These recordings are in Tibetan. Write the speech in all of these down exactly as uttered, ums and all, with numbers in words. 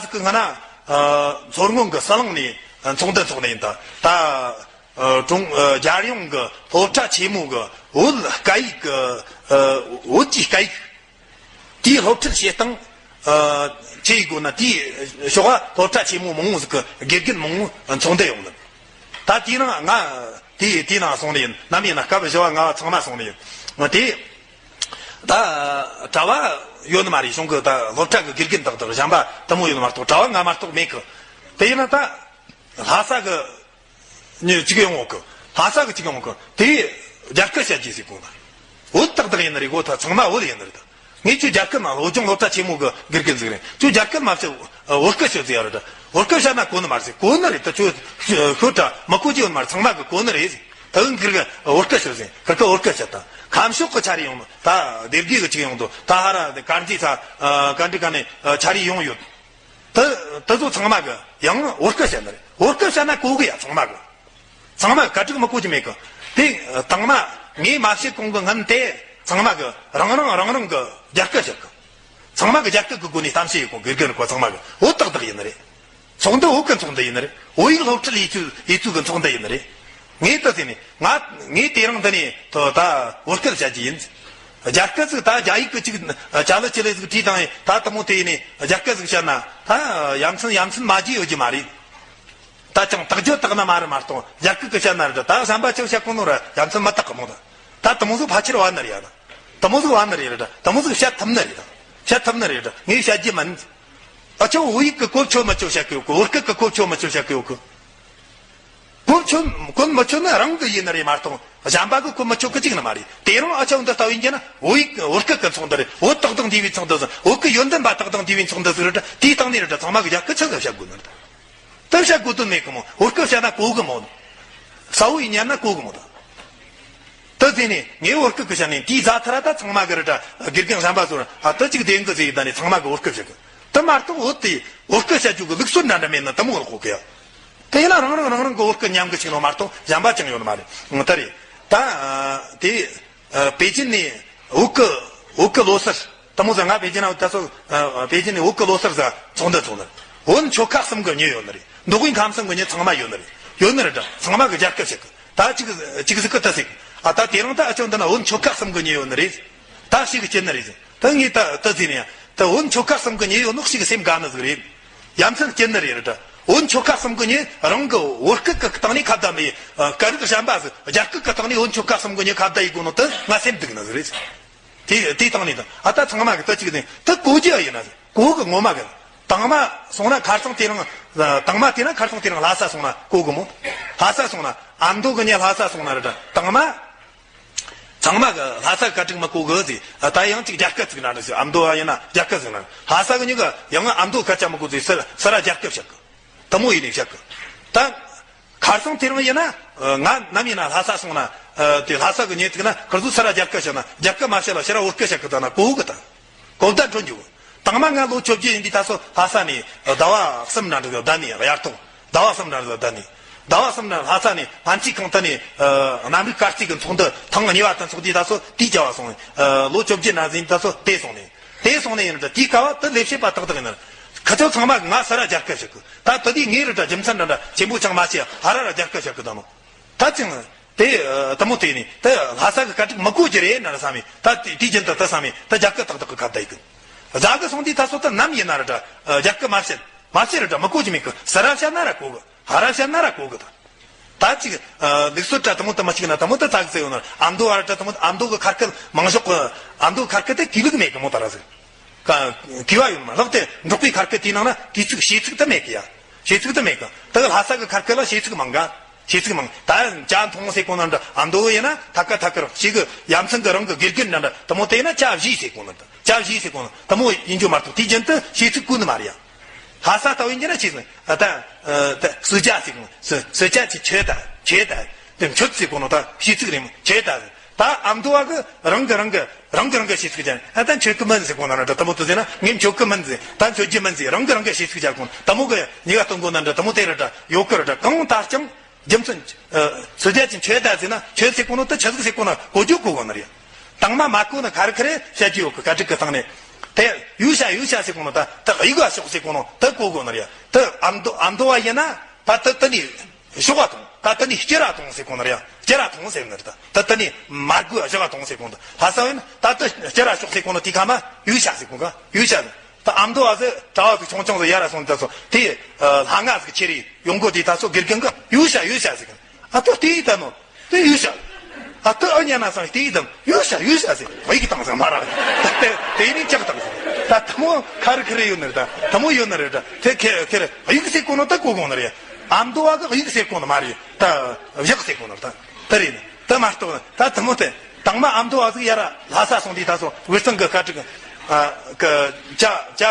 ཟིག་གི་སྔ་ན་མཚོ་སྔོན་གི་ཟི་ལིང་ནས་ཚོགས་འདུ་འཚོགས་ནས་ཡིན་ད། ད་ཀྲུང་རྒྱལ་ཡོངས་གི་སློབ་གྲྭ་ཆེན་མོ་གི་བོད་སྐད་ཡིག་གི་བོད་ཀྱི་སྐད་ཡིག་དེའི་སློབ་ཁྲིད་བྱེད་སྟངས་ཆེ་ཡི་སྒོ་ན། དེའི་ཕྱོགས་སློབ་གྲྭ་ཆེན་མོ་མང་བོ་ཟིག་གི་དགེ་རྒན་མང་བོ་ཚོགས་འདུ་ཡོང་ལ། ད་དེའི་ནང་ང་དེ་དེའི་ནང་སོང་ནས་ཡིན། ནམ་ཡིན་ན་སྐབས་བཞི་བ་ལྔ་བ་ཚང་མ་སོང་ནས་ཡིན། དེ་ད་གྲྭ་བ་ཡོད་ནི་མ་རེད། གཞུང་གི་ད་སློབ་གྲྭ་གི་དགེ་རྒན་དག་དག་གཞན་པ་དུ་མོ་ཡོད་ནི་མ་གཏོགས། གྲྭ་བ་ང་མ་གཏོགས་མེད་གི། དེ་ཡིན་ན་ད་ལྷ་ས་གི་ནི་གཅིག་ཡོང་གི། ལྷ་ས་གི་གཅིག་ཡོང་གི། དེ་རྒྱ་སྐད་བཤད་རྒྱུ་ཟིག་གོ་ན། བོད་ཏག་ཏག་ཡིན་ནི་རེད་གོ། ད་ཚང་མ་བོད་ཡིན་ནི་རེད་ད། ངས་ཁྱོད་རྒྱ་སྐད་མ། བོད་ལྗོངས་སློབ་གྲྭ་ཆེན་མོ་གི་དགེ་རྒན་ཟིག་རེད། ཁྱོད་རྒྱ་སྐད་མ་བཤད། བོད་སྐད་ཤོད་ཟིག་ཡ་རེད་ད། བོད་སྐད་བཤད་ན་གོ་ནི་མ་རེད་ཟེར། གོ་ནི་རེད་ད། ཁྱོད་ཤོད་དྲ་མི་གོ་རྒྱུ་ཡོད་མ་རེད། ཚང་མ་གི་གོ་ནི་རེད་ཟེར། ད་འུ་གིར་གི་བོད་སྐད་ཤོད་ཟེར། ཁིར་གི་བོད་སྐད་བཤད་ད། ཁམས་ཕྱོགས་གི་ཆ་རེ་ཡོང་ནི། ད་སྡེ་དགེ་གི་གཅིག་ཡོང་དོ། ད་ཧ་ར་དེ་དཀར་མཛེས་ཚ་དཀར་འདྲི་ག་ནས་ཆ་རེ་ཡོང་ཡོད། དེ་དེ་ཚོ་ཚང་མ་གི་ཡང་བོད་སྐད་བཤད་ནི་རེད། བོད་སྐད་བཤད་ན་གོ་གི་ཡ། ཚང་མ་གི། ཚང་མ་གི་ག་ཅིག་མི་གོ་རྒྱུ་མེད་གི། དེ་དང་མ་ངས་མ་བཤད་གོང་གི་སྔན་དེ་ཚང་མ་གི་རང་རང་རང་རང་གི་རྒྱ་སྐད་བཤད་གི། ཚང་མ་གི་རྒྱ་སྐད་གི་སྒོ་ནས་གཏམ་བཤད་ཡེད་གོ། དགེ་རྒན་རེད་གོ། ཚང་མ་གི་བོད་ཏག་ཏག་ཡིན་ནི་རེད། ཚོགས་འདུ་བོད་གི་ཚོགས་འདུ་ཡིན་ནི་རེད། བོད་ཡིག་སློབ་ཁྲིད་ཡེད་ཚུལ་ཡེད་ཚུལ་གི་ཚོགས་འདུ་ཡིན་ནི་རེད། ངས་ད་ཟེར་ནས་ང་ངས་དེ་རིང་འདི་ནས་ད་ད་བོད་སྐད་བཤད་རྒྱུ་ཡིན། རྒྱ་སྐད་ཟིག་ད་རྒྱ་ཡིག་གི་ཅིག་ཅ་ལག་ཅི་ལས་ཟིག་བྲིས་བཏང་ཡིན། ད་དེ་མོ་དེ་ཡིན་ནས་རྒྱ་སྐད་ཟིག་བཤད་ན་ད་ཡ་མཚན་ཡ་མཚན་མ་བརྗེད་ཡོད་རྒྱུ་མ་རེད། ད་ཅང་དག་རྒྱུ་དག་ན་མ་རེད་མ་གཏོགས། རྒྱ་སྐད་གི་བཤད་ན་རེད། ད་བསམ་པ་ཅང་བཤད་གོ་ནོ་ར་ཡ་མཚན་མི་དག་གི་མོ། ད་ད་དེ་མོ་ཟིག་ཕལ་ཆེར་བ་ནི་རེད་ཡ། ད་དེ་མོ་ཟིག་བ་ནི་རེད། ད་དེ་མོ་ཟིག་བཤད་ཐུབ་ནི་རེད། ད་བཤད་ཐུབ་ནི་རེད། ད་ངས་བཤད་རྒྱུ་མིན། ཨ་ཆོ་བོད་ཡིག་གི་གོ་ཆོད་མི་ཆོད་བཤད་གི་ཡོད་གི། བོད་སྐད་གི་གོ་ཆོད་མི་ཆོད་བཤད་གི་ཡོད་གི། གོ་ཆོད་གོ་མི་ཆོད་ནི་རང་གི་ཡིན་ནི་རེད་མ་གཏོགས། གཞན་པ་གི་གོ་མི་ཆོད་གི་ཅིག་ནི་མ་རེད། དེ་རིང་ཨ་ཆོ་འདི་ལྟ་བུ་ཡིན་རྒྱུ་ན་བོད་ཡིག་བོད་སྐད་གི་ཚོགས་འདུ་རེད། བོད་ཏག་ཏག་འདུས་པའི་ཚོགས་འདུ་ཟིག་བོད་གི་ཡོན་ཏན་པ་ཏག་ཏག་འདུས་པའི་ཚོགས་འདུ་ཟིག་རེད། ད་དེའི་སྟེང་ནས་རེད། ད་ཚང་མ་གི་རྒྱ་སྐད་ཆི་ཟིག་བཤད་དགོས་ནི་རེད། ད་བཤད་དགོས་དོན་མེད་གི་མོ། བོད་སྐད་བཤད་ན་གོ་གི་མོ། གསལ་བོ་ཡིན་ཉན་ན་གོ་གི་མོ་ད། ད་དེ་ནས་ངས་བོད་སྐད་གི་བཤད་ནས་དེའི་རྫ་ཐ་ར་ད་ཚང་མ་གི་རེད། ད་དགེ་རྒན་གཞན་པ་ཚོར་ཨ་ད་ཅིག་བདེན་གི་ཟེར་ཡི་ད་ནས་ཚང་མ་གི་བོད་སྐད་བཤད་གི། ད་མ་གཏོགས་བོད་དེ་བོད་སྐད་བཤད་རྒྱུ་གི་ལུགས་སྲོལ་འདྲ་འདྲ་མེད་ན་དེ་མོ་གི་གོ་གི་ཡ། དེ་ཡིན་ན་རང་རང་རང་རང་གི་བོད་སྐད་ཉམས་གི་ཆིག་ནོ་མ་གཏོགས་གཞན་པ་ཅང་ཡོད་ནི་མ་རེད། ད་རེད། ད་དེ་པེ་ཅིན་ནས་བོད་སྐད་བོད་སྐད་ལོ་སར། དེ་མོ་ཟིག་ང་པེ་ཅིན་ན་ད་སོ་པེ་ཅིན་ནས་བོད་སྐད་ལོ་སར་ཟིག་ཚོགས་འདུ་ཚོགས་ནི་རེད། བོད་ཆོལ་ཁ་གསུམ་གི་མྱི་ཡོད་ནི་རེད། མདོ་དབུས་ཁམས་གསུམ་གི་མྱི་ཚང་མ་ཡོད་ནི་རེད། ཡོད་ནི་རེད། ད་ཚང་མ་གི་རྒྱ་སྐད་བཤད་གི། ད་ཅིག་ཅིག་ཟིག་གི་ད་ཟིག་ཨ་ད་དེ་རིང་ད་ཨ་ཅོ་འདི་ན་བོད་ཆོལ་ཁ་གསུམ་གི་མྱི་ཡོད་ནི་རེད། ད་ཞིག་གི་སྐྱིད་ནི་རེད་ཟིག་ད་ངས་ད་ད་ཟིག་ནས་ད་བོད་ཆོལ་ཁ་གསུམ་གི་མྱི་ཡོད་ནོ་ཞིག་གི་སེམས་དགའ་ནི་ཟིག་རེད། ཡ་མཚན་སྐྱིད་ནི་རེད། ད་བོད་ཆོལ་ཁ་གསུམ་གི་མྱི་རང་གི་བོད་སྐད་གི་སྟེང་ནས་ཁ་བརྡ་མི་ཡེད། སྐད་རིགས་གཞན་པ་ཟིག་རྒྱ་སྐད་གི་སྟེང་ནས་བོད་ཆོལ་ཁ་གསུམ་གི་མྱི་ཁ་བརྡ་ཡེད་དགོས་ནོ་ད་ང་སེམས་སྡུག་ནི་ཟིག་རེད། དེ་དེ་སྟེང་ནས་ད་ཨ་ད་ཚང་མ་གི་ད་ཅིག་ནས་ད་གོ་རྒྱུ་ཡིན་ན་གོ་གི། ངོ་མ་གི་དང་མ་སོང་ན་ཁ་སང་དེ་རིང་། དང་མ་དེ་ན་ཁ་སང་དེ་རིང་ལྷ་ས་སོང་ན་གོ་གི་མོ། ལྷ་ས་སོང་ན་ཨ་མདོ་གི་ཉེ་ལྷ་ས་སོང་ན་རེད། ད་དང་མ་ཚང་མ་གི་ལྷ་ས་ག་དྲུག་མ་གོ་གི་ཟེར། ད་ཡང་ཅིག་རྒྱ་སྐད་ཟིག་ན་འདྲ་ཟེར། ཨ་མདོ་ཡིན་ན་རྒྱ་སྐད་ཟིག་ན། ལྷ་ས་གི་ཉེ་གི་ཡང་ཨ་མདོ་སྐད་ཆ་མི་གོ་ཟེར། སི་སི་ར་རྒྱ་སྐད་བཤད་གི། དེ་མོ་ཡིན་ནས་བཤད་གི། ད་ཁ་སང་དེ་རིང་ཡིན་ན་ང་ནམ་ཡིན་ན་ལྷ་ས་སོང་ན་དེ་ལྷ་ས་གི་ཉེ་ཐིག་ན་ཁིར་ཚོ་སི་ར་རྒྱ་སྐད་བཤད་ན་རྒྱ་སྐད་མ་བཤད་ལ་ཕྱི་ར་བོད་སྐད་བཤད་གི། ད་ན་གོ་གི། ད་གོ་བརྡ་འཕྲོད་འཇུག་དང་མ་ང་ལོ་བཅོ་བརྒྱད་ཡིན་དུས་ད་སོ་ལྷ་ས་ནས་ཟླ་བ་གསུམ་ན་འགྲིག་བསྡད་ནས། ཡར་ཐོག་ཟླ་བ་གསུམ་ན་འགྲིག་བསྡད་ནས། ཟླ་བ་གསུམ་ན་ལྷ་ས་ནས་སྨན་རྩིས་ཁང་དུ་ནས་གནམ་རིག་སྐར་རྩིས་གི་ཚོགས་འདུ་ཐེངས་གཉིས་པ་དུ་འཚོགས་དུས་ད་སོ་དེའི་བྱ་བ་སོང་། ལོ་བཅོ་བརྒྱད་ན་ཟིན་ད་སོ་དེ་སོང་ནས། དེ་སོང་ནས་ཡིན་ད་དེའི་སྐབས་དུ་ལས་བྱེད་པ་ཏག་ཏག་ཡིན་ན། ཁི་ཚོ་ཚང་མ་ང་སི་ར་རྒྱ་སྐད་བཤད་གི། ད་དུ་དེའི་ངའི་རུ་ད་རྒྱུ་མཚན་འདྲ་འདྲ་ཆེན་པོ་ཅང་མ་བྱས། ཧ་ར་ར་རྒྱ་སྐད་བཤད་གི་ད་ནོ། ད་ཅིང་དེ་དུ་མོ་དེ་ནི་དུ་ལྷ་ས་གི་སྐད་རིགས་མི་གོ་རྒྱུ་རེད་ན་ར་བསམ་མེད། ད་དེ་དེ་རྒྱུན་དུ་དུ་བསམ་མེད། ད་རྒྱ་སྐད་ཏག་ཏག་གི་ཁ་བརྡ་ཡི་གི། རྫ་གི་སོང་དུས་ད་སོ་ད་ནམ་ཡིན་ན་ར་ད་རྒྱ་སྐད་མ་བཤད་མ་བཤད་ར་ད་མི་གོ་རྒྱུ་མེད་གི། སི་ར་བཤད་ན་ར་གོ་གི། ཧ་ར་བཤད་ན་ར་གོ་གི། ད་ད་ཅིག་ལུགས་སྲོལ་ད་དུ་མོ་དུ་མ་ཞིག་ན་དུ་མོ་ད་ཙག་ཙེ་ཡོད་ན། ཨ་མདོ་བ་ར་ད་དུ་མོ་ཨ་མདོ་གི་ཁ་སྐད་མང་ཤོག་གི། ཨ་མདོ་ཁ་སྐད་དེ་གུས་ལུགས་མེད་གི་མོ། ད་ར་ཟིག་གུས་པ་ཡོད་མ་ལགས་ཏེ། འབྲོག་པའི་ཁ་སྐད་དེའི་ནང་ན་གུས་ཚིག་ཞེ་ཚིག་དུ་མེད་གི་ཡ། ཞེ་ཚིག་དུ་མེད་གི། ད་ལྷ་ས་གི་ཁ་སྐད་ལ་ཞེ་ཚིག་མང་ག། ཞེ་ཚིག་མང་། ད་ཅ་མཐོང་ཟེར་གོ་ན་འདྲ། ཨ་མདོ་ཡིན་ན་ཐ་ཀ་ཐ་ཀར་ཞིག་གི་ཡ་མཚན་གི་རང་གི་དགེ་རྒན་འདྲ་འདྲ་དུ་མོ་དེ་ཡིན་ན་ཅ་བཞི་ཟེར་གོ་ན་འདྲ། ཅ་བཞི་ཟེར་གོ་ན་དུ་མོ་ཡིན་རྒྱུ་མ་གཏོགས་དེའི་རྒྱུན་དུ་ཞེ་ཚིག་གོ་ནི་མ་རེད་ཡ། ལྷ་ས་ལྟ་བུ་ཡིན་རྒྱུ་ན་ཞེ་ཚིག་ད་ད་སུ་ཅ་ཟེར་གོ་ན་སུ་སུ་ཅ་ཅི་ཁྱོད་ད་ཁྱོད་ད་དེ་ཁྱོད་ཟེར་གོ་ན་ད་ཞེ་ཚིག་རེད་མོ། ཁྱོད་ད་ཟེར། ད་ཨ་མདོ་བ་གི་རང་གི་རང་གི་རང་གི་རང་གི་ཞེ་ཚིག་ཅན། ཨ་ད་ཁྱོད་ཀི་མིན་ཟེར་གོ་ན་ར་འདྲ། དུ་མོ་དུ་ཟེར་ན་ངས་ཁྱོད་ཀི་མིན་ཟེར། ད་ཁྱོད་ཀྱི་མིན་ཟེར། རང་གི་རང་གི་ཞེ་ཚིག་ཅན་གོ་ན་དུ་མོ་གི་ཉི་ག་སྟོན་གོ་ན་འདྲ། དུ་མོ་དེ་ར་འདྲ་ཡོད་གི་ར་འདྲ། གང་ལྟར་ཀྱང་རྒྱུ་མཚན་སུ་རྒྱ་ཅན་ཁྱོད་ད་ཟེར་ན་ཁྱོད་ཟེར་གོ་ནོ་དུ་ཆི་ཟིག་ཟེར་གོ་ན་གོ་རྒྱུ་གོ་གོ་ན་རེད། དང་མ་མ་གོ་ན་ཁ་རི་ཁ་རི་བཤད་རྒྱུ་ཡོད་གི། ག་ཅིག་གི་སྟེང་ནས། དེ་ཡུལ་ཤ་ཡུལ་ཤ་ཟེར་གོ་ནོ་ད་ད་གཡུག་ག་ཤོག་ཟེར་གོ་ནོ་ད་གོ་གོ་ནོ་རེད་ཡ། ད་ཨ་མདོ་ཨ་མདོ་བ་ཡིན་ན་ད་ད་ད་ནི་ཤོག་ག་ཐོང་ད་ད་ནི་སྐྱེ་ར་ཐོང་ཟེར་གོ་ནོ་རེད་ཡ། སྐྱེ་ར་ཐོང་ཟེར་ནི་རེད། ད་ད་ད་ནི་མར་གུ་ཤོག་ག་ཐོང་ཟེར་གོ་ནོ་ད་ལྷ་ས་བས་ན་ད་ད་སྐྱེ་ར་ཤོག་ཟེར་གོ་ནོ་དེ་ཁ་མ་ཡུལ་ཤ་ཟེར་གོ་ག་ཡུལ་ཤ་ཟེར། ད་ཨ་མདོ་བ་ཟེར་གྲྭ་བ་ཟིག་ཆུང་ཆུང་ཟིག་ཡར་ར་སོང་ད་སོ་དེ་ལྷ་ང་ཟིག་ཁྱེར་ཡོང་གོ་དེ་ད་སོ་དགེ་རྒན་ག་ཡུལ་ཤ་ཡུལ་ཤ་ཟེར་གི། ཨ་ཏོ་དེ་ཡི་ད་ནོ། དེ་ཡུལ་ཤ། ཨ་ཏོ་ཨ་ཉ་ན་སང་དེ་ཡི་དམ་ཡུལ་ཤ་ཡུལ་ཤ་ཟེར་བ་ཡིག་བཏང་ཟེར་མ་ར། དེ་དེ་ནི་ཅག་དང་ཟེར། ད་ཐ་མོ་ཁ་རི་ཁ་རི་ཡོད་ནི་རེད། ད་ཐ་མོ་ཡོད་ནི་རེད། ད་དེ་ཁེ་ཁེ་རེ་ཡིག་ཟེར་གོ་ནོ་ད་གོ་གོ་ནི་རེད། ཨ་མདོ་བ་གི་ཡིག་ཟེར་གོ་ནི་མ་རེད། ད་བཞག་ཟེར་གོ་ནི་རེད། ད་དེ་རེད། ད་མ་གཏོགས་ད་ཐ་མོ་དེ་དང་མ་ཨ་མདོ་བ་ཟིག་ཡར་ལྷ་ས་སོང་དེ་ད་སོ་དབུས་གཙང་གི་ཁ་དྲུག་ཨ་གི་ཅ་ཅ་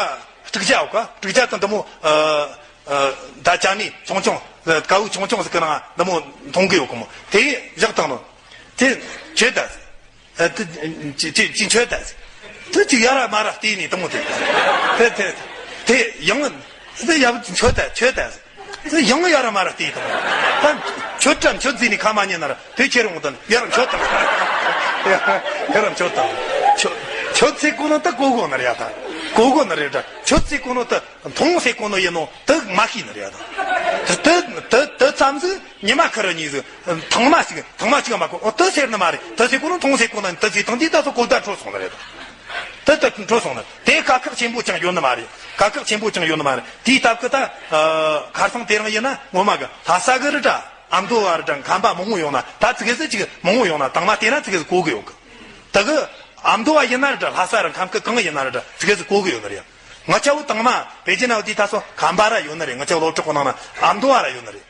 དྲུག་ཅ་འོ་ཀ་དྲུག་ཅ་དང་དེ་མོ་ཨ། ད་ཅ་ནི་ཆུང་ཆུང་དཀའ་བོ་ཆུང་ཆུང་ཟིག་གི་ནང་དེ་མོ་མཐོང་གི་ཡོད་གི་མོ། དེ་བཞག་བཏང་ནོ། དེ་ཆོད་ད། དེ་ཅི་ཅི་ཆོད་ད། དེ་ཅི་ཡར་མར་བལྟས་ནས་དེ་མོ་དེ། དེ་དེ་དེ་ཡང་དེ་ཡར་ཆོད་ད་ཆོད་ད། དེ་ཡང་ཡར་མར་བལྟས་དང་། ད་ཆོད་དྲ་ཆོད་ཟིན་ནས་ཁ་མ་ཉན་ན་ར་དེ་ཁྱེར་འོང་དང་ཡར་ཆོད་དང་། ཡར་ཆོད་དང་། ཆོད་ཆོད་ཚེ་གོ་ནོ་ད་གོ་གོ་ན་ར་ཡ་ད། གོ་གོ་ན་རེ་ད་ཆོད་ཚེ་གོ་ནོ་ད། མཐོང་ཟེར་གོ་ནོ་ཡིན་ནོ་དེ་མ་ཤེས་ནི་རེད་ད། དེ་དེ་དེ་ཙམ་ཟིག་ཉི་མ་ཁ་ར་གཉིས་ཟིག་ཐང་མ་ཞིག་ཐང་མ་ཞིག་མ་གོ་ཨོ་དེ་ཟེར་ནི་མ་རེད། དེ་ཟེར་གོ་ནོ་མཐོང་ཟེར་གོ་ནོ་དེ་ཟེར་དང་དེ་ད་སོ་གོ་བརྡ་འཕྲོད་སོང་ནི་རེད་ད། དེ་དེ་འཕྲོད་སོང་ནི་དེ་དཀའ་ཁག་ཆེན་པོ་ཅང་ཡོད་ནི་མ་རེད། དཀའ་ཁག་ཆེན་པོ་ཅང་ཡོད་ནི་མ་རེད། དེའི་སྟབས་ཀྱིས་ད་ཁ་སང་དེ་རིང་ཡིན་ན་ངོ་མ་གི་ལྷ་ས་གི་རི་ད་ཨ་མདོ་བ་རི་ད་ཁམས་པ་མང་བོ་ཡོང་ན་ད་ཙི་གེ་ཟིག་ཅིག་མང་བོ་ཡོང་ན་དང་མ་དེ་ན་ཙི་གེ་ཟིག་གོ་གི་ཡོད་གི། ད་གི་ཨ་མདོ་བ་ཡིན་ན་ར་ལྷ་ས་ར་ཁམས་ཁུལ་གང་ཡིན་ན་ར་ཙི་གེ་ཟིག་གོ་གི་ཡོད་ནི་རེད། ང་ཆ་བོ་དང་མ་པེ་ཅིན་ན་བ་དེ་ད་སོ་ཁམས་པ་ར་ཡོད་ནི་རེད། ང་ཆ་བོ་སློབ་གྲོགས་ཁོ་ནང་ན་ཨ་མདོ་བ་ར་ཡོད་ནི་རེད།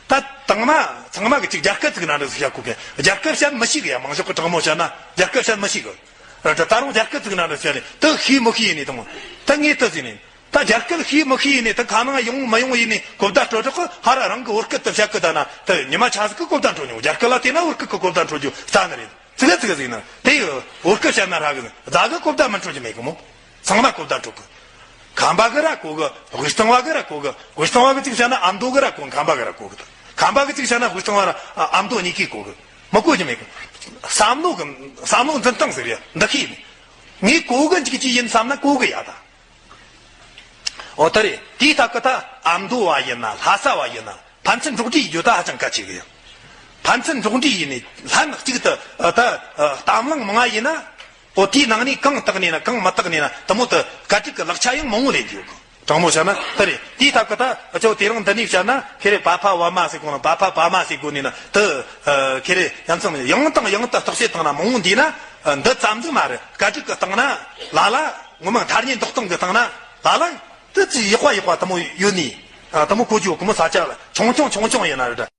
ད་དང་མ་ཚང་མ་གི་ཅིག་རྒྱ་སྐད་ཅིག་ན་འདྲ་ཟིག་བཤད་གོ་གི། རྒྱ་སྐད་བཤད་མི་ཤེས་གི་ཡ། མང་ཤོས་གི་དྲང་མོ་བཤད་ན་རྒྱ་སྐད་བཤད་མི་ཤེས་གི། ར་ད་ད་རུང་རྒྱ་སྐད་ཅིག་ན་འདྲ་ཟིག་བཤད་ནས་དེ་ཤེས་མི་ཤེས་ཡིན་ནི་དང་མོ། ད་ངས་དེ་ཟིན་ནས། ད་རྒྱ་སྐད་ཤེས་མི་ཤེས་ཡིན་ནས་ད་ཁ་ནང་ཡོང་མི་ཡོང་ཡིན་ནས་གོ་བརྡ་སྤྲོད་རོགས་ཧ་ར་རང་གི་བོད་སྐད་དུ་བཤད་གི། ད་ན་དེ་ཉི་མ་ཆ་ཟིག་གི་གོ་བརྡ་འཕྲོད་མྱོང་། རྒྱ་སྐད་ལ་བལྟས་ན་བོད་སྐད་གི་གོ་བརྡ་འཕྲོད་རྒྱུ་རྩ་ནི་རེད། ཙི་གེ་ཙི་གེ་ཟིག་ན་དེ་བོད་སྐད་བཤད་ན་ར་གི་རྫ་གི་གོ་བརྡ་མི་འཕྲོད་རྒྱུ་མེད་གི་མོ། ཚང་མ་གོ་བརྡ་འཕྲོད་གི། ཁམས་པ་གི་ར་གོ་གི། དབུས་གཙང་བ་གི་ར་གོ་གི། དབུས་གཙང་བ་གི་ཅིག་བཤད་ན་ཨ་མདོ་གི་ར་གོ། ཁམས་པ་གི་ར་གོ་གི། ད་ཁམས་པ་གི་ཅིག་བཤད་ན་དབུས་གཙང་བ་ར་ཨ་མདོ་གཉིས་ཀས་གོ་གི། མི་གོ་རྒྱུ་མེད་གི། བསམ་བློ་གི་བསམ་བློ་འཛིན་སྟངས་ཟེར་ཡ་འདི་ཤེས་ནས། ངས་གོ་གི་འཇུག་རྒྱུ་ཡིན་བསམ་ན་གོ་གི་ཡ་ད། འོ་ད་རེད། དེའི་སྟབས་ཀྱིས་ད་ཨ་མདོ་བ་ཡིན་ན་ལྷ་ས་བ་ཡིན་ན་ཕན་ཚུན་འགྲོགས་འདྲིས་ཡོད་ད་ཧ་ཅང་གལ་ཆེ་གི་ཡ། ཕན་ཚུན་འགྲོགས་འདྲིས་ཡིན་ནས་ལྷན་གཅིག་ཏུ་ད་གཏམ་གླེང་མང་ང་ཡིན་ན། འོ་དེའི་ནང་ནས་གང་བཏགས་ནས་ན་གང་མི་བཏགས་ནས་ན་དེ་མོ་དེ་བཀའ་དྲིན་གི་ལག་ཆ་ཡང་མང་བོ་ལེན་རྒྱུ་ཡོད་གི། དྲང་མོ་བཤད་ན་དེ་རེད། དེའི་སྟབས་ཀྱིས་ད་ཁྱོད་དེ་རིང་འདི་ནས་བཤད་ན་ཁེ་རེ་པ་ཕ་བ་མ་ཟེར་གོ་ན་པ་ཕ་པ་མ་ཟེར་གོ་ནས་ན་དེ་ཁེ་རེ་ཡང་ཙམ་ཡང་དང་ཡང་དུ་བརྟག་དཔྱད་བཏང་ན་མང་བོ་འདུས་ན་འདི་ཙམ་ཟིག་མ་རེད། བཀའ་དྲིན་གི་སྟེང་ན་ལ་ལ་ངོ་མ་ཐ་སྙད་འདོགས་སྟངས་གི་སྟེང་ན་ལ་ལ་དེ་ཅི་ཡག་པ་ཡག་པ་དེ་མོ་ཡོད་ནི། དེ་མོ་གོ་རྒྱུ་གི་མོ་ས་ཆ་ཆུང་ཆུང་ཆུང་ཆུང་ཡིན་ན་རེད།